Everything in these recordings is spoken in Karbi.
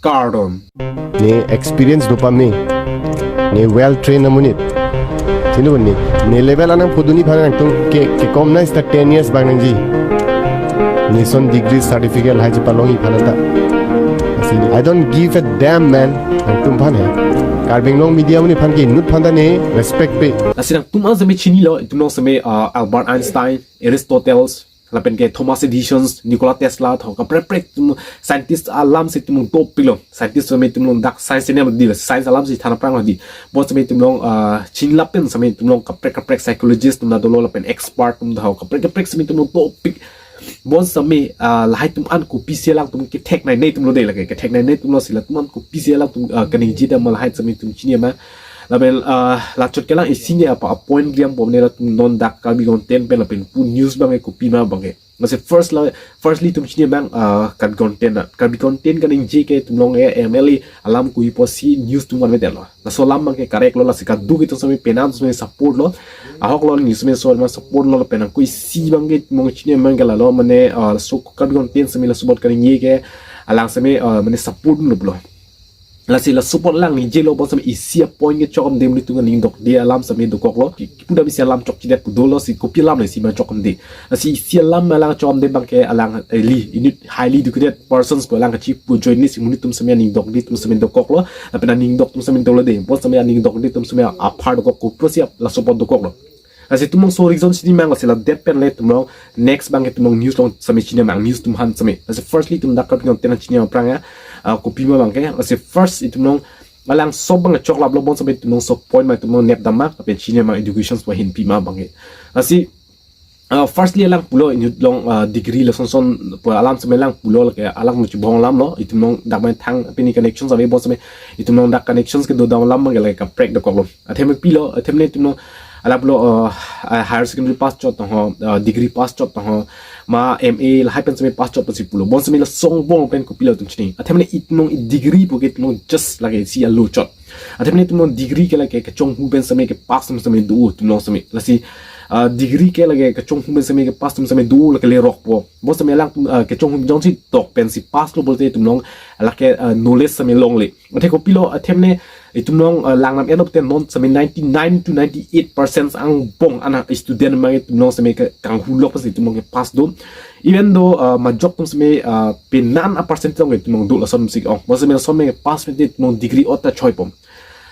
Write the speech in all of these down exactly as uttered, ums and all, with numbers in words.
Kardom. Ne experience do pame. Ne well trained amonit. Sino ne, ne level anang puduni phan nangtum ke, kekom nai sta ten years bang nangji. Ne son degree certificate lahai ji palongji phan ta. Sino, I don't give a damn, man. Nangtum phan he. Karbi Anglong media amonit phan ke inut phan ta ne respect pe. Lasi nangtum an seme chinilo, itum along seme, uh, Albert Einstein, Aristotle, lapen ke Thomas Edison, Nikola Tesla, tho kaprek kaprek itum scientist alam si itum dopiklo. Scientist seme itum along dak science channel di, science alam si than aphrang di. Bon seme itum along, ah, chinlapen seme itum along kaprek kaprek psychologist atum ta dolo lapen expert atum ta ho kaprek kaprek seme itum along dopik. Bon seme, ah, lahai atum an kopisi alangtum kethek nai ne itum lo de lake, kethek nai ne itum lo si latum an kopisi alangtum, ah, kaningje dam lahai seme itum chini ma. Lapen, ah, lachot kelang isi ne apa a point riam bom ne latum non dak Karbi content pen lapen pu news bang ke kopima bang ke. Masi first la, firstly itum chini bang, ah, Karbi content na. Karbi content kaningje ke itum along e M L A alam kui pusi news atum van me tel lo. Laso alam bang ke correct lo, lasi kaduk itum seme penan seme support lo. Ahok lo news seme so ma support lo lapen nangkui si bang ke itum along chini bang ke lalo mane, ah, so Karbi content seme laso apot kaningje ke alang seme, ah, mane support lo pulo. Lasi laso apot alang ningje lo bon seme isi a point kechok amde munitum aning dokde alam seme dokok lo. Ki-, kipu dam isi alam chokchedet pu dolo si kopi alam le isi ma chok amde. Lasi isi alam alang chok amde bang ke alang, eh, li, inut highly educated persons pu alang kachipu ajoine si munitum seme aning dokde atum seme dokok lo. Lapen aning dok atum seme dolo de. Bon seme aning dokde atum seme apar dokok kopro si ap-, laso apot dokok lo. Lasi itum along so reason chini mang lasi ladet pen le itum along next bang ke itum along news along seme chini mang news atum han seme. Lasi firstly itum dak Karbi content chini aphrang ya, ah, kopima bang ke. Lasi first itum along alang so bang choklap lo bon seme itum along so point ma itum along nep dam ma, lapen chini mang education so hin pima bang ke. Lasi, ah, firstly alang pulo inut along, ah, degree lason son pu alam seme alang pulo lake alang muchi bong alam lo itum along dak main thang pini connection seme bon seme itum along dak connections kedo dam alam bang ke lake kaprek dokok lo. Athe me pilo, athe me itum along, alang pulo, uh, uh, higher secondary pass chot tong ho, uh, degree pass chot tong ho, ma M A lahai pen seme pass chot pensi pulo. Bon seme lason angbong pen kopilo itum chini. Athe me itum along i degree pu ke itum along just lake isi alo chot. Athe me itum along degree ke lake kechonghu pen seme kepass atum seme do itum along seme. Lasi, uh, degree ke lake kechonghu pen seme kepass atum seme do lake lerok po. Bon seme alang, uh, kechonghu jongsi tok pensi pass lo pulote itum along lake, uh, knowledge seme longle. Athe kopilo, athe me itum along, uh, langnam enop te non seme ninety-nine to ninety-eight percent angbong ana student mang itum along seme ke kanghulok pensi itum along kepass do. Even though, uh, majok atum seme, uh, penan a percent along itum along do lason si ong. Bon seme lason me pass pen itum along degree ot ta choi pom.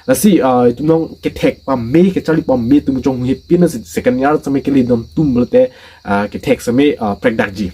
Lasi, uh, itum along kethek pame, kecharli pame itum chonghu he pin si second year seme kele dam atum pulote, uh, kethek seme, uh, prekdakji.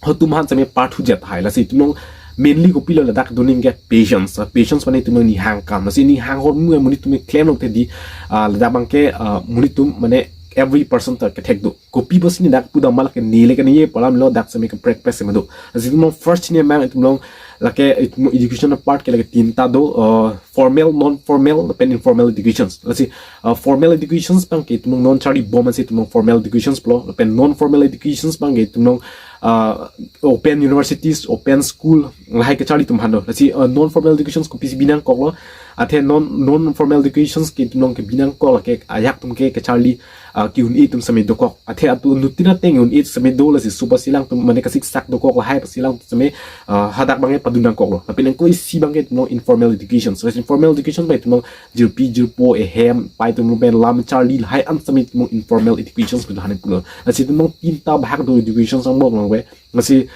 Ho atum han seme pathu jet hai. Lasi itum along mainly kopilo ladak doning ke patience. Ah, patience mane itum along ning hang kam. Lasi ning hang hormu amonit atum klem lok te di, ah, ladak bang ke, ah, monit atum mane every person ta kethek do. Kopi pusi ne dak pu dam ma lake nele kaningje pu alam lo dak seme kaprek pes seme do. Lasi itum along first ne mang itum along lake itum along education part ke lake tinta do, ah, formal, non formal, lapen informal educations. Lasi, uh, formal educations bang ke itum along non charli bom si itum along formal educations pulo, lapen non formal educations bang ke itum along, uh, open universities, open school, lahai kecharli atum han do. Lasi, uh, non formal educations kopisi binangkok lo, athe non, non formal educations ke itum along kebi nangkok lake ajahak atum ke kecharli, uh, ki-un-e atum seme dokok. Athe atum anuttin ateng un-e seme do lasi so pusi alangtum mane kasiksak dokok lahai pusi alang seme, uh, hadak bang ke padun nangkok lo. Lapen nangkui si bang ke itum along informal education. So informal education bang itum along jirpi jirpo ehem pai atum pen lam charli lahai an seme itum along informal education pu han pulo. Lasi itum along tinta bahak do education angbong along we. Lasi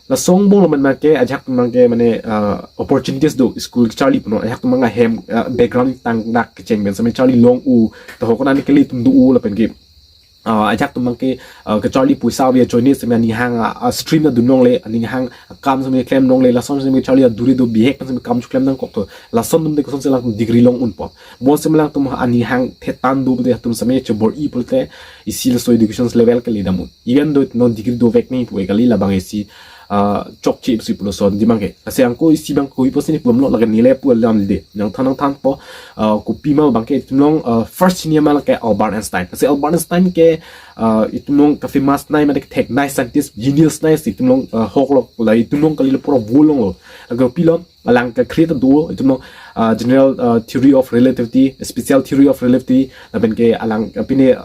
lason angbong lo man ma ke ajahak atum mang ke mane, uh, opportunities do school charli puno ajahak atum mang ahem, uh, background tangdak kecheng pen seme charli long u ta ho konan kele atum do u lapen ke ah, ajahak atum mang ke, ah, kecharli poisa ave ajoine seme aning hang, ah, ah, stream ta dun longle, aning hang, ah, kam seme klem longle, lason seme charli adure do bihek pen seme kam chu klem nangkok to. Lason atum te kosonsi alangtum degree long un po. Bon seme alangtum aning hang thetan do pulote atum seme chebor-i pulote isi laso education level kele dam un. Even though non degree dovek nangji pu kali labang isi, ah, chokche si pulo son di mang ke. Lasi nangkui si bang koi pusi ne pu alam lo lake nele pu alam de. Nangthan nangthan po, ah, kopima bang ke itum along, ah, first ne mang lake Albert Einstein. Lasi Albert Einstein ke, ah, itum along ka famous nai mane kethek nai scientist genius nai si itum along, ah, hok lo la itum along kali lo pura world along lo. Lake kopilo alang ke create do itum along, ah, general, ah, theory of relativity, special theory of relativity, lapen ke alang, ah, pine,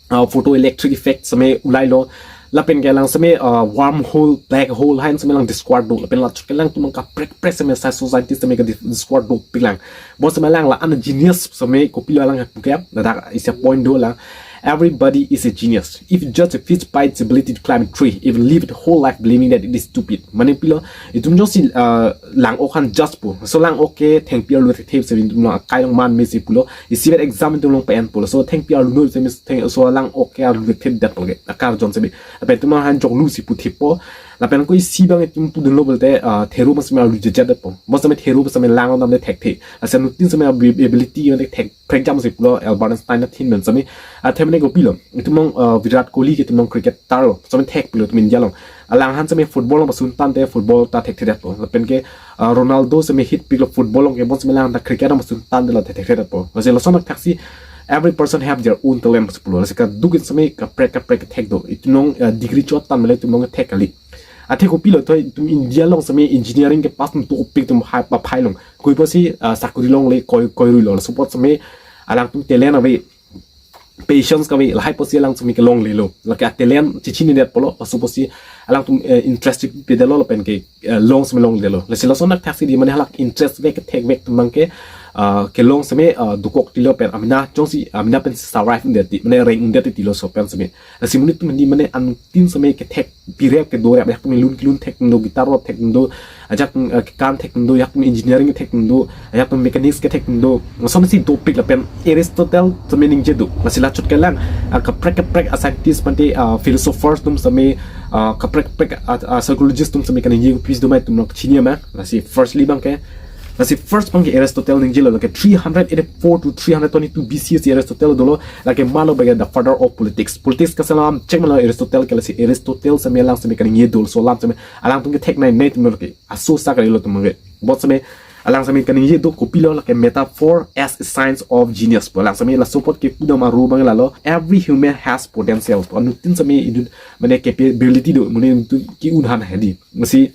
ah, photoelectric effect seme ulai lo. Lapen ke alang seme uh, wormhole, black hole, lahan seme alang discover do. Lapen la chot ke alang itum kaprek prek seme sa scientist seme ka dis- discover dopik lang. Bonseme alang la-an genius seme kopilo alang puke. Ladak isi apoint do lang. Everybody is a genius. If you judge a fish by its ability to climb a tree, if you live the whole life believing that it is stupid. Mane pilo, itum jongsi uh, lang-ok aphan judge po. So lang-ok ke thengpi arlu thekthe seme itum lang akai along man mesi pulo. Isivet exam itum along pen pulo. So thengpi arlu no seme theng so lang-ok ke arlu thekthe det pulo ke. Akarjong seme. Lapen itum aphan joklu si puthipo. Lapen ko isi abang itum pudunlo pulote uh, theru abang seme arlu jejet det po. Bonseme theru abang seme lang-ok dam le thekthe. Lasi anuttin seme abi- ability ne thek prekjam si pulo Albert Einstein athin men seme. Athemne kopilo. Itum along uh, Virat Kohli ke itum along cricketer lo. Seme thek pilo itum India along. Alang aphan seme football along pasun tangte football ta thekthe det lo. Lapen ke uh, Ronaldo seme hitpik lo football along ke bonseme alang ta cricket along pasun tangte la thekthe det lo. Lasi lason thaksi every person have their own talent si pulo. Lasi kaduk in seme kaprek kaprek kethek do. Itum along uh, degree chot tang mele itum along thek kali. Athe kopilo to itum India along seme engineering ke pass atum dopik atum hai pa phai long. Koi pusi uh, sakuri longle koi koi rui lo. Laso apot seme alangtum talent ave, patience kave, lahai pusi alang seme kelonglelo. Lake a talent chichini det pulo, laso pusi alangtum uh, interest pidetlo lapen ke uh, long seme longledetlo. Lasi lason thaksi di mane halake interest vek kethek vek atum abang ke uh, kelong seme uh, dokok tilo pen amena jongsi amena pen survive undet ti, mane reng undet tilo so pen seme. Lasi monit atum di mane anuttin seme kethek birep kedo rep, ajak atum lun kelun thek atum do, guitar rot thek atum do, ajak atum uh, kekan thek atum do, ajak atum engineering thek atum do, ajak atum mechanics kethek atum do. Lason si dopik lapen Aristotle seme ningje do. Lasi la chot ke alang uh, kaprek kaprek a scientist mante uh, philosophers atum seme uh, kaprek kaprek a uh, psychologist atum seme kaningje pis do mai itum along chini ma. Lasi firstly abang ke Lasi first abang ke Aristotle ningjelo, lake three hundred eighty-four to three hundred twenty-two B C si Aristotle dolo, lake malo abang ke the father of politics. Politics kaselam chek malo Aristotle ke, lasi Aristotle seme alang seme kaningje do, laso alam seme alangtum kethek nai nai atum lake aso sa kalilo atum abang ke. Bonseme alang seme kaningje do kopilo lake metaphor as a signs of genius. Pu alang seme laso apot ke pudam aru abang lalo, every human has potential. Pu anuttin seme idun mane capability do, mane itum ke-un aphan hedi. Lasi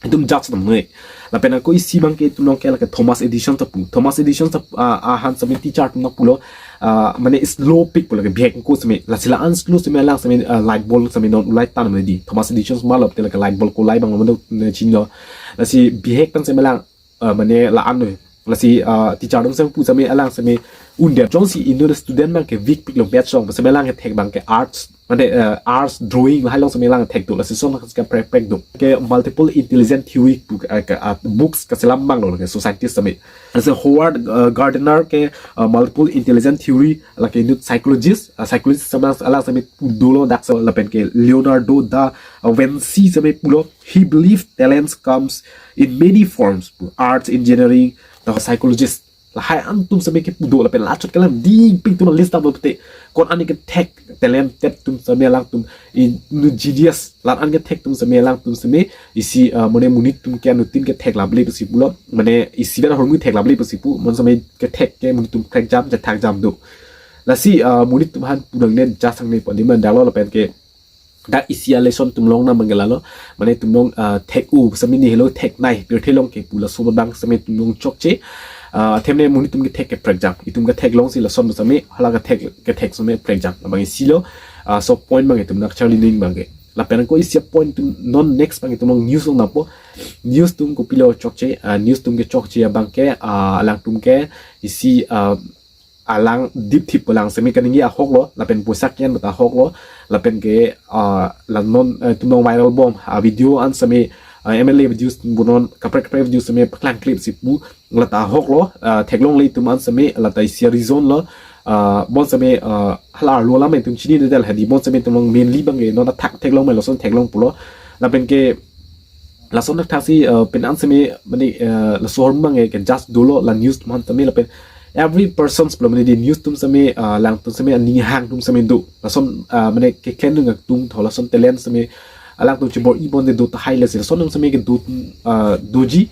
itum judge atum noi. Lapen ako isi abang ke itum along ke lake Thomas Edison ta pu. Thomas Edison ta uh, aphan seme teacher atum nangpulo uh, mane slow pik pulo ke bihek ko seme. Lasi la-an slow seme alang seme uh, light bulb seme non ulai tang mane di. Thomas Edison malop te lake light bulb ko lai abang mane chinilo. Lasi bihek pen seme alang uh, mane la-an noi. Lasi uh, teacher atum seme pu seme alang seme undet jongsi inut student abang ke weak pik lo maths along, seme alang kethek abang ke arts, mane uh, arts drawing lahai along seme alang thek do. Lasi lason kaprek prek do. Ke multiple intelligent theory book uh, ke, uh, books kaselam abang lo ke so scientist seme. Lasi Howard uh, Gardner ke uh, multiple intelligent theory lake inut psychologist, uh, psychologist seme alang seme dolo dak so lapen ke Leonardo da Vinci seme pulo he believed talents comes in many forms, arts, engineering, the psychologist. Lahai atum seme kepu do lapen la chot ke alang dingpik atum list up pute. Ko-an kethek talented atum seme alangtum inut genius. La-an kethek atum seme alangtum seme isi uh, mane monit atum ke anuttin kethek laple pusi pulo. Mane isivet ahormu thek laple pusi pu. Bonseme kethek ke monit atum prekjam, jethakjam do. Lasi uh, monit atum aphan pu nangne judge nangne pu di man dalo lapen ke dak isi a lesson itum long nang abang ke lalo, mane itum long uh, thek-o seme ni helo thek nai pirthe along ke pu laso abang seme itum long chokche. Uh, athemne monit atum kethek ke prekjam, itum kethek longsi lason seme hala kethek kethek seme prekjam. Labang isi lo uh, so point abang itum nangcharli ning abang ke. Lapen ko isi a point itum non next abang itum long news long nangpo. News atum kopilo chokche, uh, news atum ke chokche abang ke uh, alangtum ke isi uh, alang dipthip alang seme kaningje ahok lo, lapen poisa ke-en ta ahok lo, lapen ke uh, la non uh, itum long viral bom a video an seme uh, M L A videos bu non kaprek kaprek videos seme paklang clip si pu, la ta ahok lo uh, theklongle itum an seme la ta isi a reason lo uh, bonseme uh, hala arlo alam itum chinine det hedi, bonseme itum long mainly abang ke non athak theklong mai lason theklong pulo, lapen ke lason thaksi uh, pen an seme mane uh, laso ahormu abang ke judge dolo la news atum aphan seme lapen every persons pulo mane di news atum seme uh, alangtum seme aning hang atum seme do lason uh, mane kekhen nung atum tho lason talent seme alangtum chibor-i bonde do tahai lasi lason atum seme kedo uh, doji.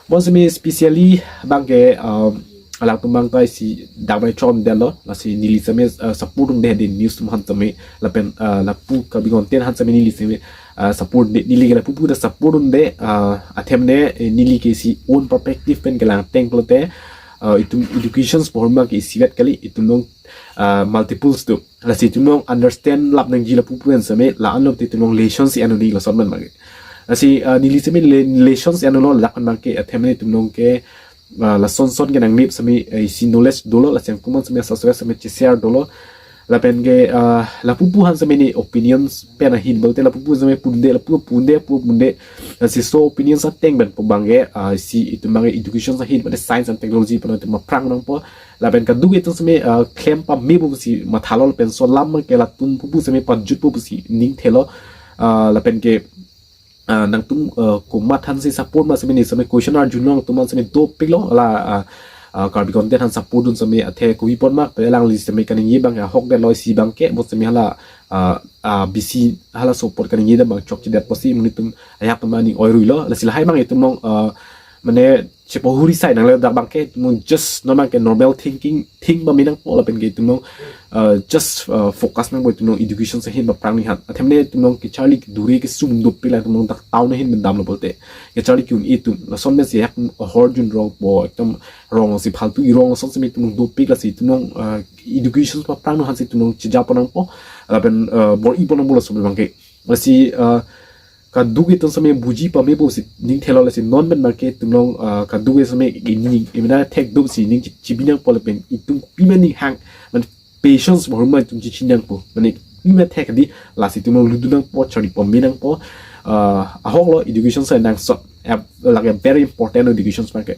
Bonseme specially abang ke uh, alangtum abang ta isi damai chom detlo, lasi neli seme uh, support unde hedi news atum aphan seme lapen uh, lapu Karbi content aphan seme neli seme uh, support de, neli ke lapu pu ta support unde uh, athemne eh, neli ke isi own perspective pen kelang teng pulote uh, itum educations pu ahormu abang ke isivet kali, itum long uh, multiples do. Lasi itum along understand lap nangji lapu pu an seme, la anlo te itum along lessons si anu ni lason man bangke. Lasi, ah, neli seme le-, lessons si anu lo ladak man bangke, athe mane itum along ke, ah, lason son ke nangmip seme, eh, isi knowledge dolo, lasi nangtum an seme asa seme cheshare dolo. Lapen ke, ah, lapu pu han seme ne opinions pen ahin bolte lapu pu seme punde, lapu punde, pu punde. Lasi laso opinions ateng pen pu bangke, ah, isi itum bangke education ahin, mane science and technology pen itum aphrang nangpo. Lapen kaduk itum seme, ah, klem pame pusi mathalo lapen laso alam ke latum pupu seme pajut pusi ning thelo, ah, lapen ke, ah, nangtum, ah, komat han si support ma seme ne seme question arjulong atum an seme dopiklo la, ah, ah, Karbi content han support dun seme athe kopi pon ma pe alangli seme kaningje bang ahok det lo isi bangke bot seme hala, ah, ah, bisi hala support kaningje dam bang chokche det pusi monit atum ajahak atum aning oirui lo. Lasi lahai bang itum along, ah, mane chepahuri sai nang le dak bangke itum along just no bangke normal thinking, think pame nangpo lapen ke itum along, uh, just, uh, focus nangpo itum along education ahin aphrang ni han. Athe mane itum along kecharli kedure kesung dopik la itum along dak town ahin pen damlo bolte. Kecharli ke-un-e atum, lason pen si hak ahor junrongpo, ekdom rong si phaltu irong lason seme itum along dopik lasi itum along, uh, education aphrang no han si itum along chejapon nangpo. Lapen, uh, bor-ipon nangpo laso bangke. Lasi, uh, kaduk itum seme buji pame pusi ning thelo lasi non pen bangke itum along, ah, kaduk itum seme ini imina thek dup si ning chi-, chibi nangpo lapen itum pima ning hang, mane patience bahurma itum chichi nangpo. Mane pima thek di lasi itum along ludu nangpo, charli pame nangpo, ah, ahok lo education si nang so, eh, lake very important education bangke.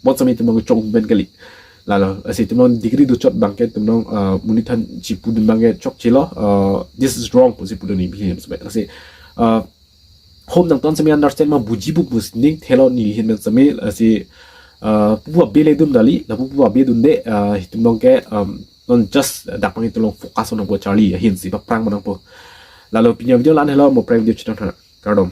Bot seme itum along chok pen kali. Lalo, lasi itum along degree dochot bangke itum along, ah, monit han chipudun bangke chokchelo, ah, this is wrong pusi pudun ni bihin sebe. Lasi, ah, hom nangtum an seme understand ma buji pu pusi ning thelo neli ahin pen seme, lasi, ah, pupu abe le dun dali, la pupu abe dunde, ah, itum along ke, um, non just dak bang itum along focus nangpo charli ahin si aphrang nangpo. Lalo pini avideo la-an helo, mo prank video chetong thana. Kardom.